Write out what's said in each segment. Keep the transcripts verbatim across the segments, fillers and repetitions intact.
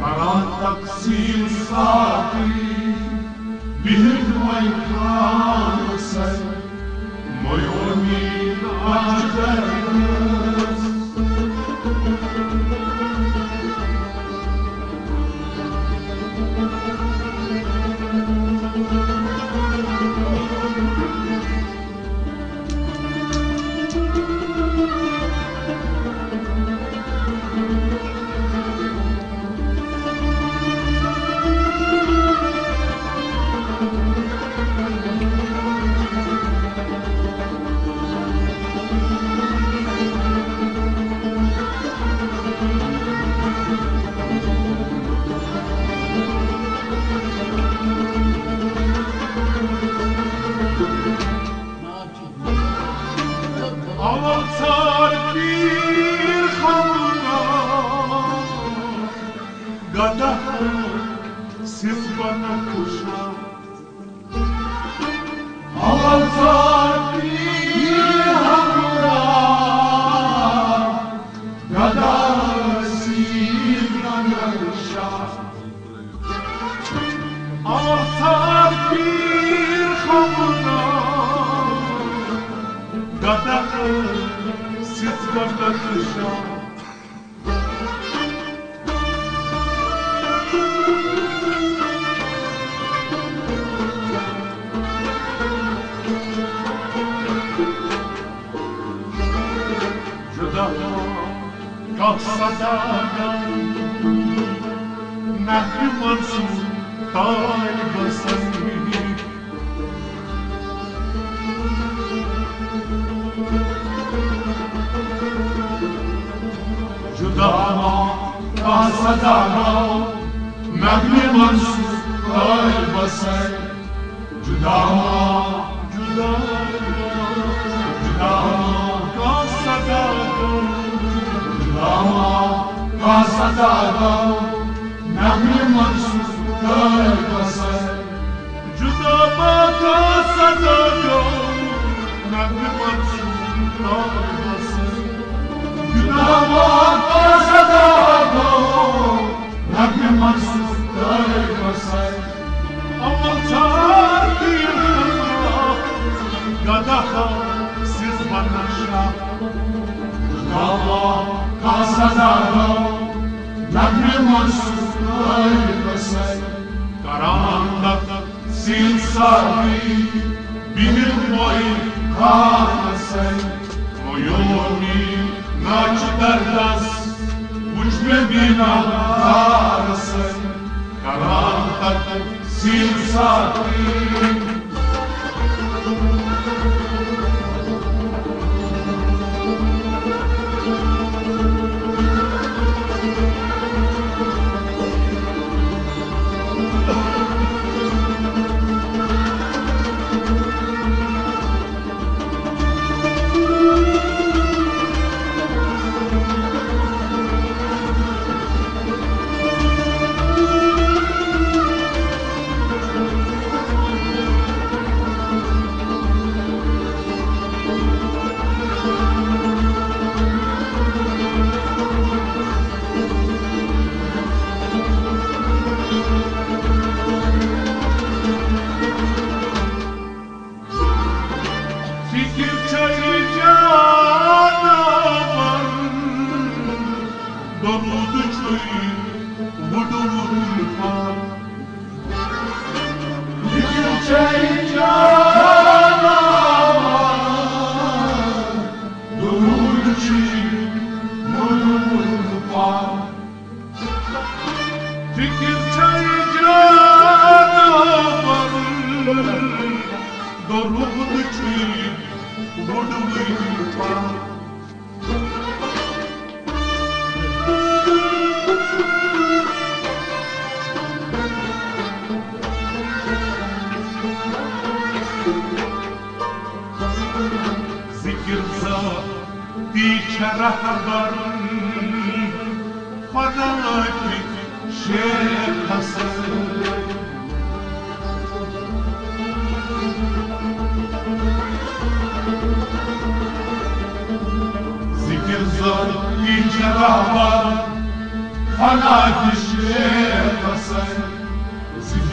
کران تقسیم ساقی، بہت وۄنۍ خانسے، میونی ناچ درگاہس۔ اول ژھار پیٖر خمرا، گدہ سٕژ بنفشہ۔ اول ژھار پیٖر خمرا، گدہ سٕژ بنفشہ۔ اول ژھار پیٖر خمرا، گدہ سٕژ بنفشہ۔ جدا کانٛہہ صدا گوٚو، نحوِ منصور طالبس سۭتۍ۔ جدا ما کانٛہہ صدا گوٚو، نحوِ منصور طالبس سۭتۍ۔ جدا ما، جدا ما، جدا ما کانٛہہ صدا گوٚو، جدا ما کانٛہہ صدا گوٚو، نحوِ منصور طالبس سۭتۍ۔ جدا ما کانٛہہ صدا گوٚو، نحوِ منصور طالبس سۭتۍ۔ جدا ما کانٛہہ صدا گوٚو، نحوِ منصور طالبس سۭتۍ۔ اول ژھار پیٖر خمرا، گدہ سٕژ بنفشہ۔ جدا ما کانٛہہ صدا گوٚو، نحوِ منصور طالبس سۭتۍ۔ کران تقسیم ساقی، بہت وۄنۍ خانسے، میونی ناچ درگاہس، وٕچھ مےٚ بیمارسے، کران تقسیم ساقی۔ فکر چھے جاناوار، درود چھُے وُڈوُن پان۔ فکر چھے جاناوار، درود چھُے وُڈوُن پان۔ فکر چھے جاناوار، درود چھُے وُڈوُن پان۔ ذکر ذاتی چھا رہبر فنا کہِ شیخ حسن۔ ذکر ذاتی چھا رہبر فنا کہِ شیخ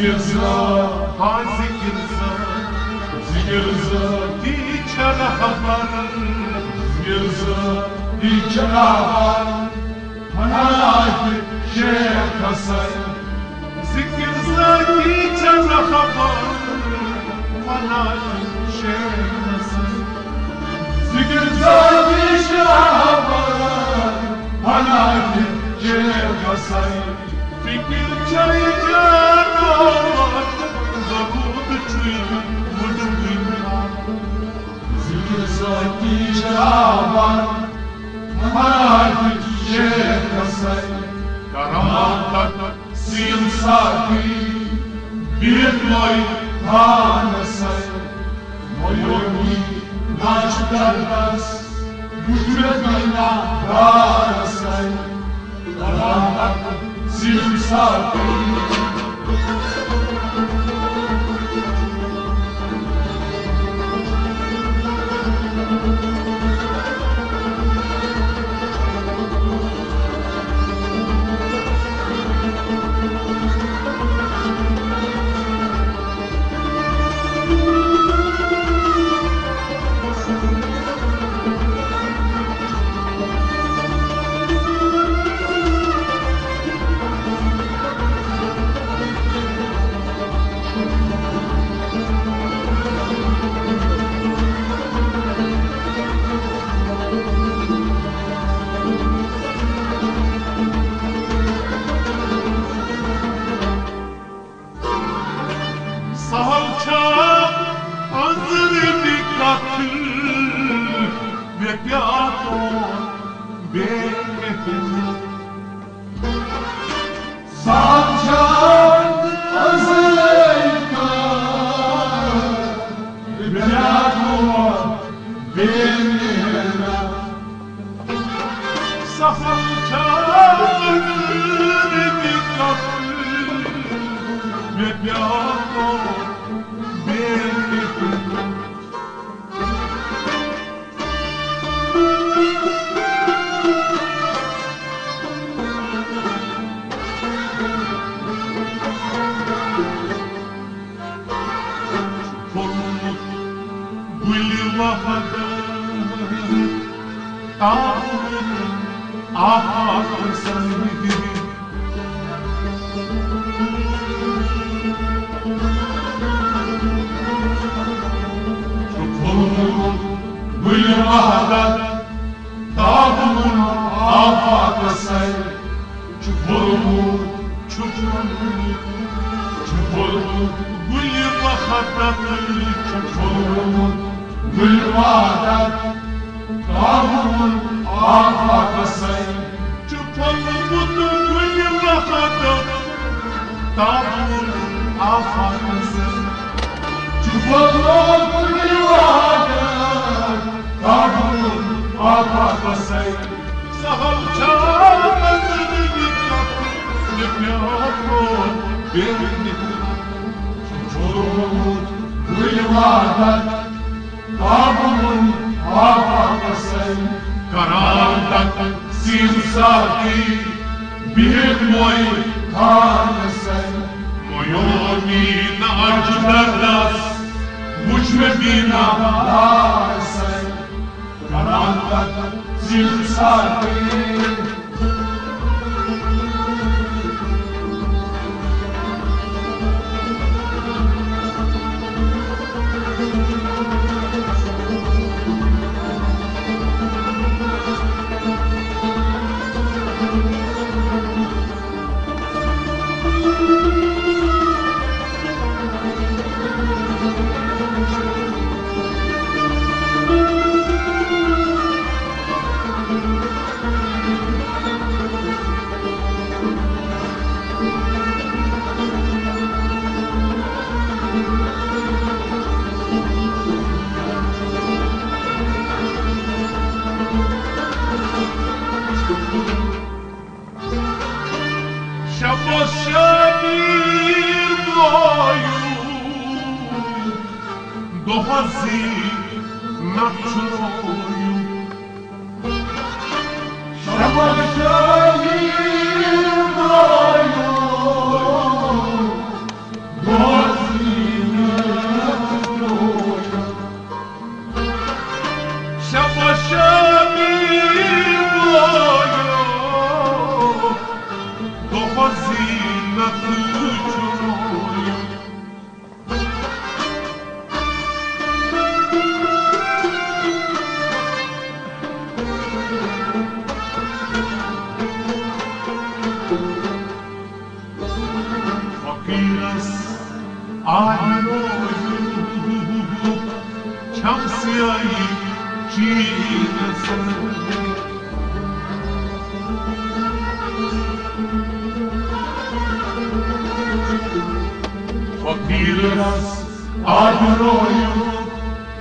ذکر زٲ، ہا ذکر زٲ، ذکر زٲ، تی چھےٚ رہبر۔ ذکر زٲ، تی چھےٚ رہبر۔ فنا تہِ شیخ حسن۔ ذکر زٲ، تی چھےٚ رہبر۔ فنا تہِ شیخ حسن۔ ذکر زٲ، تی چھےٚ رہبر۔ فنا تہِ شیخ حسن۔ فکر چھے جانور، ضرورت چھُے وُڈوٕنۍ۔ ذکر زٲ، تی چھےٚ رہبر، فنا تہِ شیخ حسن۔ کرامتک سیم ساقی، بہت مے خان حسن۔ میونی ناچ دردس، وُچھ مےٚ بینا دار حسن۔ کرامتک سیم ساقی۔ سہل چھا أنٛزرٕ تہِ کتھ، مےٚ پیٛارو بے محنت۔ سہل چھا أنٛزرٕ تہِ کتھ، مےٚ پیٛارو بے محنت۔ سہل چھا أنٛزرٕ تہِ کتھ، مےٚ پیٛارو بے محنت۔ پھوٚلمُت گُلہِ وحدت، تاوُن آفاق سنگہِ۔ چھُ پھوٚلمُت گُلہِ وحدت، تاوُن آفاق سنگہِ۔ چھُ پھوٚلمُت، چھُ پھوٚلمُت، چھُ پھوٚلمُت گُلہِ وحدت، چھُ پھوٚلمُت گُلہِ وحدت، تاوُن آفاق سنگہِ۔ چھُ پھوٚلمُت گُلہِ وحدت، تاوُن آفاق سنگہِ۔ چھُ پھوٚلمُت گُلہِ وحدت، تاوُن آفاق سنگہِ۔ سہل چھا أنٛزرٕ تہِ کتھ، مےٚ پیٛارو بے محنت۔ چھُ پھوٚلمُت گُلہِ وحدت، تاوُن آفاق سنگہِ۔ کرامتک سیم ساقی، بہت مے خان سنگہِ۔ میونی ناچ دردس، وُچھ مےٚ بینا دار سنگہِ۔ کرامتک سیم ساقی۔ شبس شبیر بویو، دۄہس زی نقشو۔ شبس شبیر بویو، آبرویُک چھم سیٲہی چیٖنس۔ فقیرس آبرویُک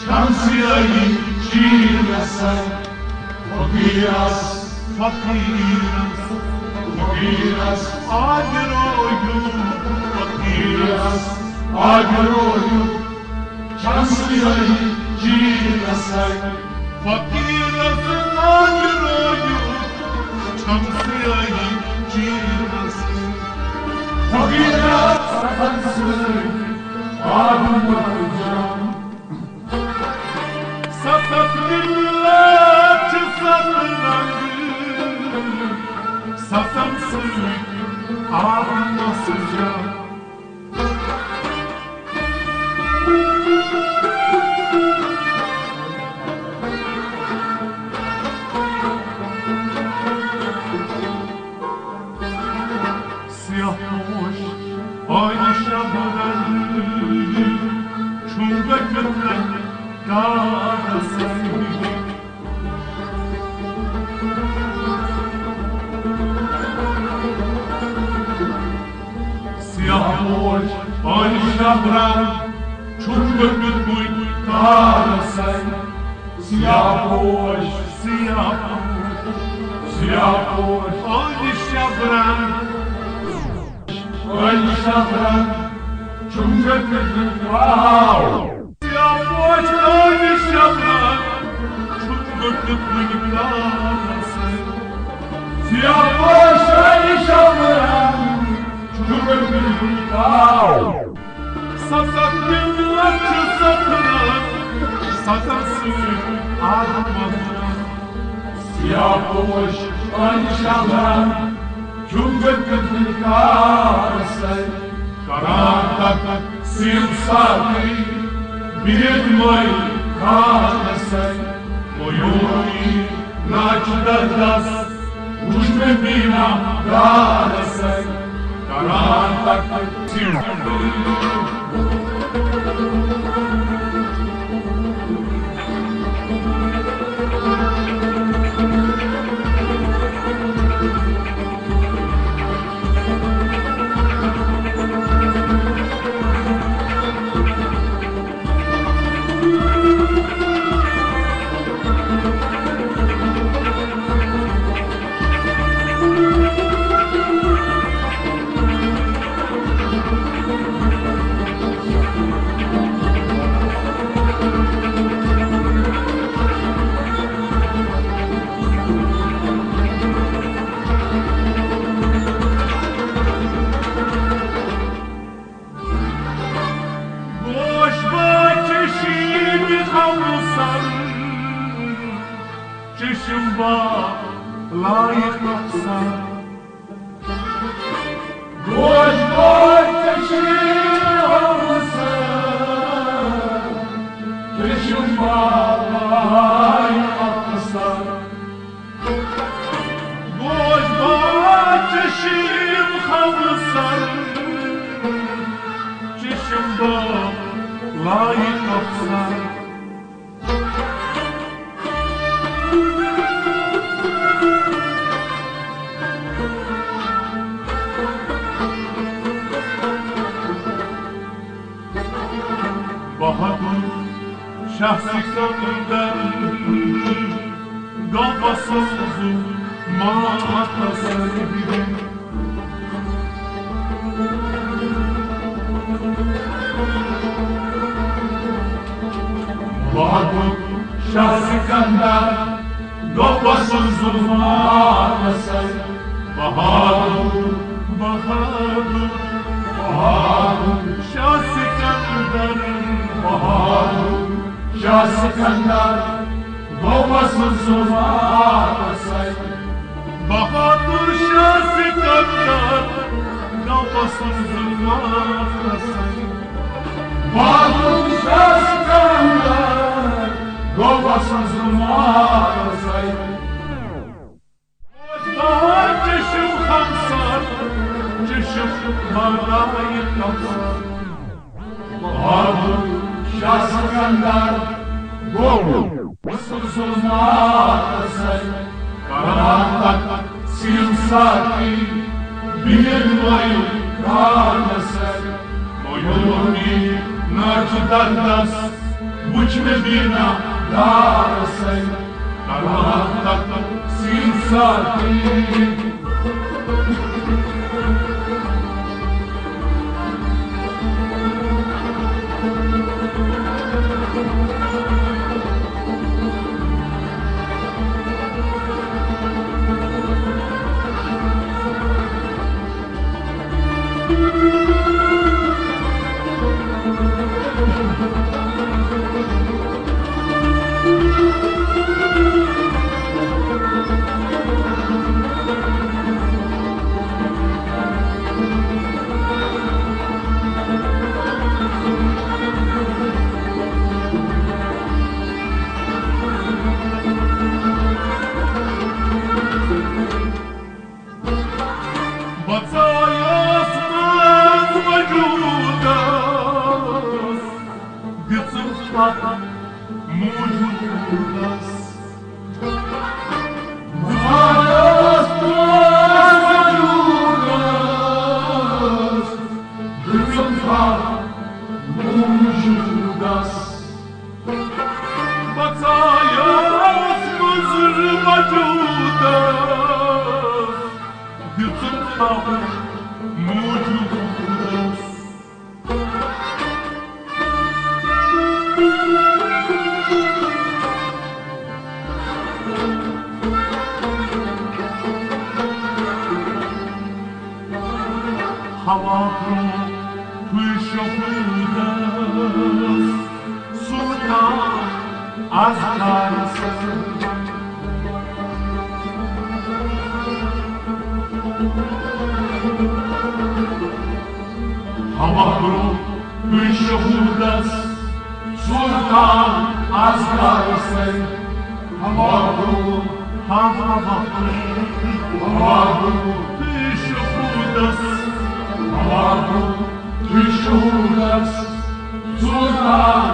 چھم سیٲہی چیٖنس۔ فقیرس، فقیرس، فقیرس آبرویُک، فقیرس آبرویُک چھم سیٲہی چیٖنس۔ فقیرس آبرویُک چھم سیٲہی چیٖنس۔ فقیرس سخن سۭتۍ آبرویُک چھم۔ ستتھ مِلت چھِ ستھ رنٛگ، ستن سۭتۍ آو نصر جان۔ سیاہ پوش آیہِ شبنم، چھُم گٔمٕتۍ کاغذ۔ سیاہ پوش آیہِ شبنم، چھُم گٔمٕتۍ کاغذ۔ سیاہ پوش، سیاہ پوش، سیاہ پوش آیہِ شبنم، آیہِ شبنم، چھُم گٔمٕتۍ واو۔ سیاہ پوش آیہِ شبنم، چھُم گٔمٕتۍ واو۔ سیاہ پوش آیہِ شبنم، چھُم گٔمٕتۍ واو۔ ستتھ مِلت چھِ ستھ رنٛگ، ستن سۭتۍ آو نصر۔ سیاہ پوش آیہِ شبنم، چھُم گٔمٕتۍ کاغذ۔ کران تک سیم ساقی بید مٲلۍ کاغذ۔ مَیوٗری ناچ دردس وُچھ مےٚ بینا دارس۔ کران تک سیم۔ گوش بچہ شیٖن ہمسن، چشم با لایق افسر۔ گوش بچہ شیٖن ہمسن، چشم با لایق افسر۔ گوش بچہ شیٖن ہمسن، چشم با لایق افسر۔ بہادر شاہ سکندر گوٚو پسند زُو ماتس۔ بہادر شاہ سکندر گوٚو پسند زُو ماتس۔ بہادر، بہادر، بہادر شاہ سکندر، بہادر شاہ سکندر گوٚو پسند زُو ماتس۔ بہادر شاہ سکندر گوٚو پسند زُو ماتس۔ بہادر شاہ سکندر گوٚو پسند زُو ماتس۔ چشم ہمسر، چشم بالائے کمسر۔ بہادر شاہ سکندر گوٚو سوزناوس کران تک سیم ساقی بین وی خانس۔ مجنونی ناچ دردس وچھ مےٚ بینا دارس۔ کران تک سیم ساقی۔ بژایس منٛز وجوٗدس دِژٕم تھپھ موجودس۔ بژایس منٛز وجوٗدس دِژٕم تھپھ موجودس۔ بژایس منٛز وجوٗدس دِژٕم تھپھ موجودس۔ ہوا برونٛٹھٕے شہوٗدس سُلطان اصغرس۔ ہوا برونٛٹھٕے شہوٗدس سُلطان اصغرس۔ ہوا برونٛٹھ، ہوا برونٛٹھ، ہوا برونٛٹھ شہوٗدس۔ ہوا برونٛٹھ شہوٗدس سُلطان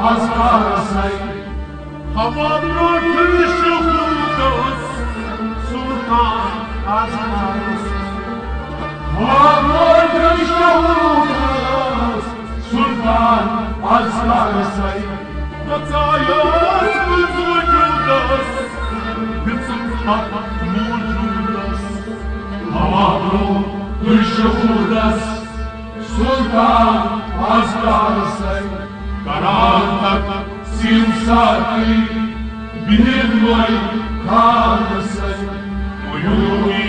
اصغرس۔ ہوا برونٛٹھ شہوٗدس سُلطان اصغرس۔ ہوا برونٛٹھ شہوٗدس سُلطان اصغرس۔ بژایس منٛز وجوٗدس دِژٕم تھپھ موجودس۔ ہوا برونٛٹھ شہوٗدس سُلطان اصغرس۔ کران تک سیم ساقی بہن وی خانس۔ مجنونی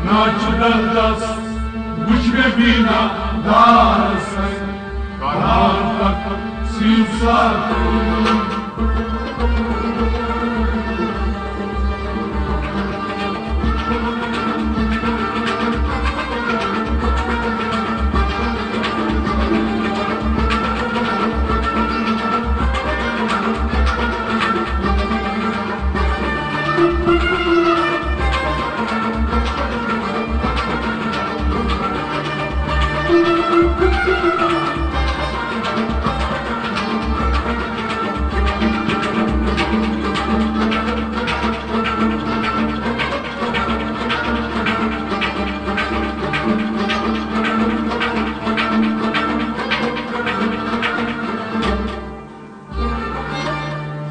ناچ دردس وچھ مےٚ بینا دارس۔ کران تک سیم ساقی۔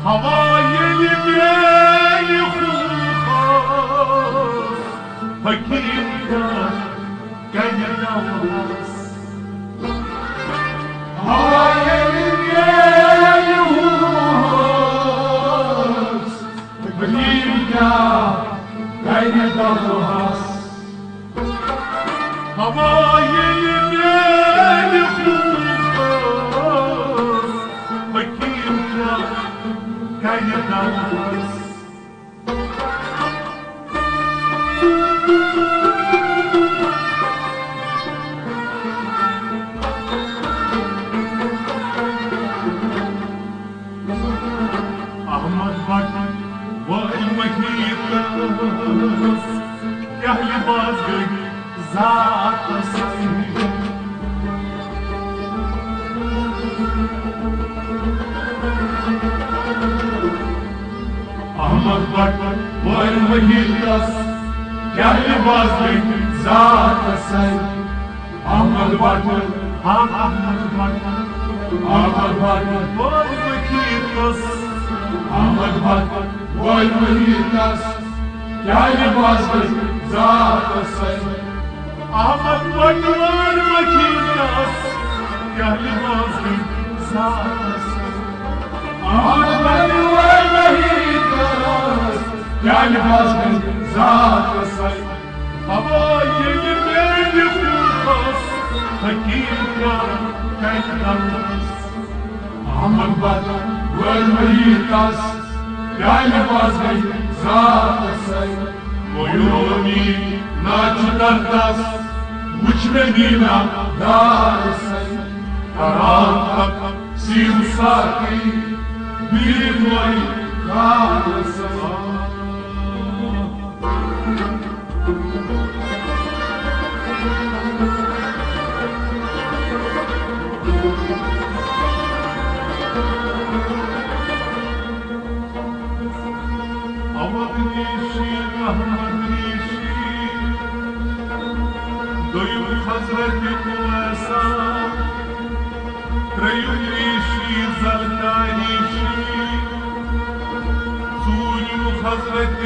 ہوا ییٚلہِ میٛانہِ ہوٗخس حکیٖم کیٛاہ کرِ دوہس۔ ہوا ییٚلہِ میٛانہِ ہوٗخس حکیٖم کیٛاہ کرِ دوہس۔ ہوا ییٚلہِ میٛانہِ ہوٗخس حکیٖم کیٛاہ کرِ دوہس۔ احمد بٹ و محیطس کیٛاہ لباس گٔے ذاتس۔ احمد بٹ وٲلۍ مٔہیٖنَس کیٛاہ لِباس گٔے ذاتَس سَرِ۔ احمد بٹ، ہاں احمد بٹ، احمد بٹ وٲلۍ مٔہیٖنَس، احمد بٹ وٲلۍ مٔہیٖنَس کیٛاہ لِباس گٔے ذاتَس سَرِ۔ احمد بٹ وٲلۍ مٔہیٖنَس کیٛاہ لِباس گٔے ذاتَس سَرِ۔ احمد بٹ وٲلۍ مٔہیٖنَس کیٛاہ لِباس گٔے ذاتَس سَرِ۔ اَوا ییٚلہِ میٛانہِ روحَس حقیٖقت کَرِ دَرَس۔ احمد بٹ وٲلۍ مٔہیٖنَس کیٛاہ لِباس گٔے ذاتَس سَرِ۔ ویومی ناچ دردس وچھ مےٚ دیٖنا دار سَرِ۔ کران تقسیم ساقی بیٖٹھ وۄنۍ کار سَرِ۔ اول ریشی، رحمت ریشی، دوٚیِم حضرت اویسا، ترٛیٚیِم ریشی، زلکا ریشی، ژوٗرِم حضرت